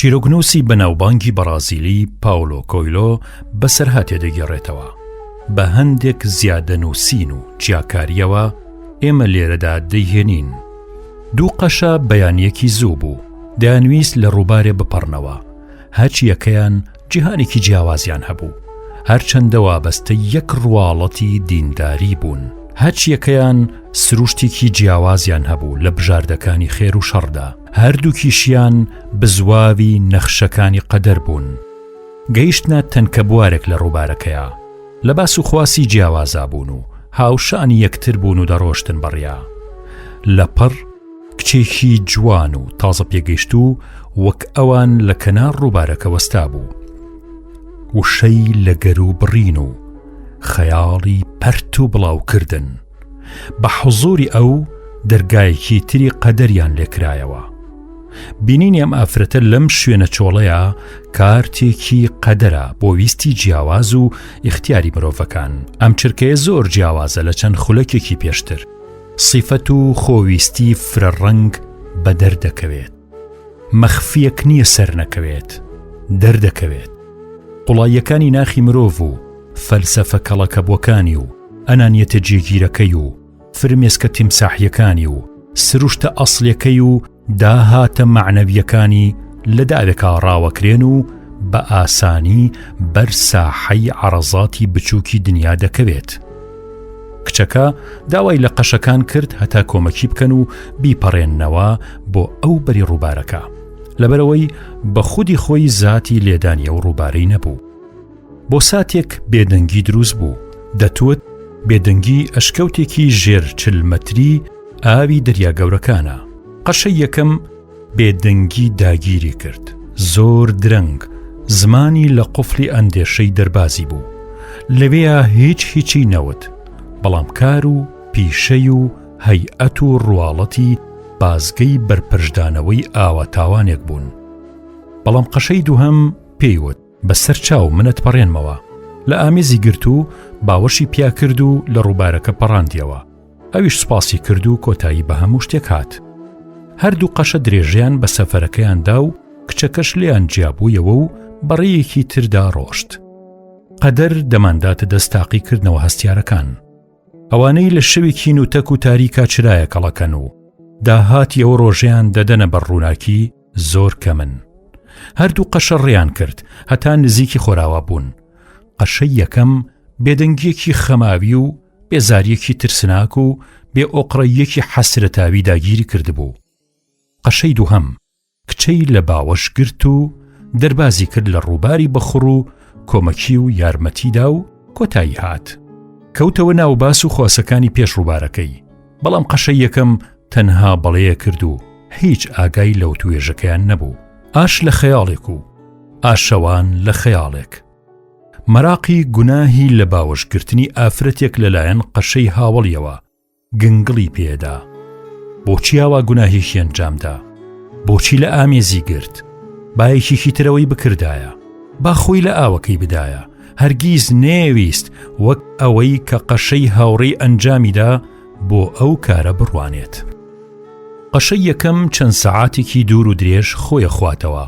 چیرۆکنووسی بەناوبانگی بەڕازیلی پاولۆ کۆیلۆ بەسەرهاتێ دەگێڕێتەوە. بە هەندێک زیادە نووسین و جیاکارییەوە ئێمە لێرەدا دەیهێنین. دوو قەشە بەیانییەکی زوو بوو، دەیانویست لە ڕووبارێ بپەڕنەوە. هەچ یەکەیان جیهانێکی جیاوازیان هەبوو، هەرچەندە وابەستەی یەک ڕواڵەتی دینداری بوون. هەچ یەکەیان سروشتێکی جیاوازیان هەبوو لە بژاردەکانی خێر و شەڕدا. هەردووکیشیان بزواوی نەخشەکانی قەدەر بوون. گەیشتنە تەنکە بوارێک لە ڕووبارەکەیا. لە باس و خواسی جیاوازا بوون و هاوشانی یەکتر بوون و دەڕۆشتن بەڕیا. لەپڕ کچێکی جوان و تازە پێگەیشتوو وەک ئەوان لە کەنار ڕووبارەکە وەستابوو. وشەی لە گەروو بڕین و خەیاڵی پەرت و بڵاوکردن. بە حوزوری ئەو دەرگایەکی تری قەدەریان لێکرایەوە. بینینی ئەم ئافرەتە لەم شوێنە چۆڵەیە کارتێکی قەدەرە بۆ ویستی جیاواز و ئیختیاری مرۆڤەکان. ئەم چرکەیە زۆر جیاوازە لە چەند خولەکێکی پێشتر. سیفەت و خۆویستی فرە ڕەنگ بەدەر دەکەوێت. مەخفیەک نییە سەرنەکەوێت، دەردەکەوێت. قوڵاییەکانی ناخی مرۆڤ و فەلسەفە کەڵەکەبووەکانی و ئەنانیەتە جێگیرەکەی و فرمێسکە تیمساحیەکانی و سروشتە ئەسڵیەکەی و داهاتە مەعنەویەکانی لە داوێکا ڕاوەکرێن و بە ئاسانی بەر ساحەی عەڕەزاتی بچووکی دنیا دەکەوێت. کچەکە داوای لە قەشەکان کرد هەتا کۆمەکی بکەن و بیپەڕێننەوە بۆ ئەو بەری ڕووبارەکە. لەبەرئەوەی بە خودی خۆی زاتی لێدانی ئەو ڕووبارەی نەبوو. بۆ ساتێک بێدەنگی دروست بوو، دەتوت بێدەنگی ئەشکەوتێکی ژێر 40 مەتری ئاوی دەریا گەورەکانە. قەشەی یەکەم بێدەنگی داگیری کرد. زۆر درەنگ زمانی لە قوفڵی ئەندێشەی دەربازی بوو. لەوێیا هیچ هیچی نەوت، بەڵام کار و پیشەی و هەیئەت و ڕواڵەتی بازگەی بەرپەرچدانەوەی ئاوا تاوانێک بوون. بەڵام قەشەی دووهەم پێی وت. بە سەر چاو من ئەتپەڕێنمەوە. لە ئامێزی گرت و باوەشی پیا کرد و لە ڕووبارەکە پەڕاندیەوە. ئەویش سوپاسی کرد و کۆتایی بە هەموو شتێک هات. هەردوو قەشە درێژەیان بە سەفەرەکەیان دا و کچەکەش لێیان جیابوویەوە و بە ڕێیەکی تردا ڕۆشت. قەدەر دەمانداتە دەست تاقیکردنەوە هەستیارەکان. ئەوانەی لە شەوێکی نوتەک و تاریکا چرایەک هەڵەکەن و داهاتی ئەو ڕۆژەیان دەدەنە بەر ڕووناکی زۆر کەمن. هەردوو قەشە ڕێیان کرد هەتا نزیکی خۆراوا بوون. قەشەی یەکەم بێدەنگییەکی خەماوی و بێزارییەکی ترسناک و بێ ئۆقرەییەکی حەسرەتاوی داگیری کردبوو. قەشەی دووهەم کچەی لە باوەش گرت و دەربازی کرد لە ڕووباری بەخوڕ و کۆمەکی و یارمەتیدا و کۆتایی هات. کەوتەوە ناو باس و خواسەکانی پێش ڕووبارەکەی، بەڵام قەشەی یەکەم تەنها بەڵێ کرد و هیچ ئاگای لە وتوێژەکەیان نەبوو. ئاش لە خەیاڵێک و ئاشەوان لە خەیاڵێک. مەراقی گوناهی لە باوەشگرتنی ئافرەتێک لەلایەن قەشەی هاوەڵیەوە گنگڵی پێدا. بۆچی ئاوا گوناهێکی ئەنجامدا؟ بۆچی لە ئامێزی گرت؟ با یەکێکی ترەوەی بکردایە. با خۆی لە ئاوەکەی بدایە. هەرگیز نەیەویست وەک ئەوەی کە قەشەی هاوڕێی ئەنجامیدا بۆ ئەو کارە بڕوانێت. قەشەی یەکەم چەند سەعاتێکی دوور و درێژ خۆی خواتەوە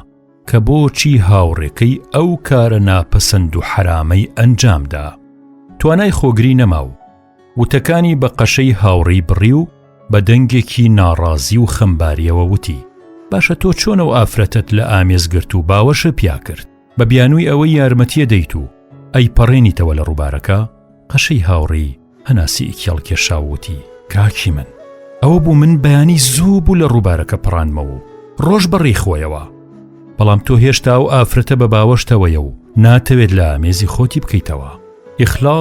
کە بۆچی هاوڕێکەی ئەو کارە ناپەسەند و حەرامەی ئەنجامدا. توانای خۆگری نەما و وتەکانی بە قەشەی هاوڕێی بڕی و بە دەنگێکی ناڕازی و خەمباریەوە وتی، باشە تۆ چۆن ئەو ئافرەتەت لە ئامێز گرت و باوەشت پیا کرد؟ بە بیانووی ئەوەی یارمەتیە دەیت و ئەیپەڕێنیتەوە لە ڕووبارەکە؟ قەشەی هاوڕێی هەناسەیەکی هەڵکێشا و وتی، کاکی من، ئەوە بوو من بەیانی زوو بوو لە ڕووبارەکە پەڕاندمەوە و ڕۆژ بە ڕێی خۆیەوە، بەڵام تۆ هێشتا ئەو ئافرەتە بە باوەشتەوەیە و ناتەوێت لە ئامێزی خۆتی بکەیتەوە. ئیخلاص.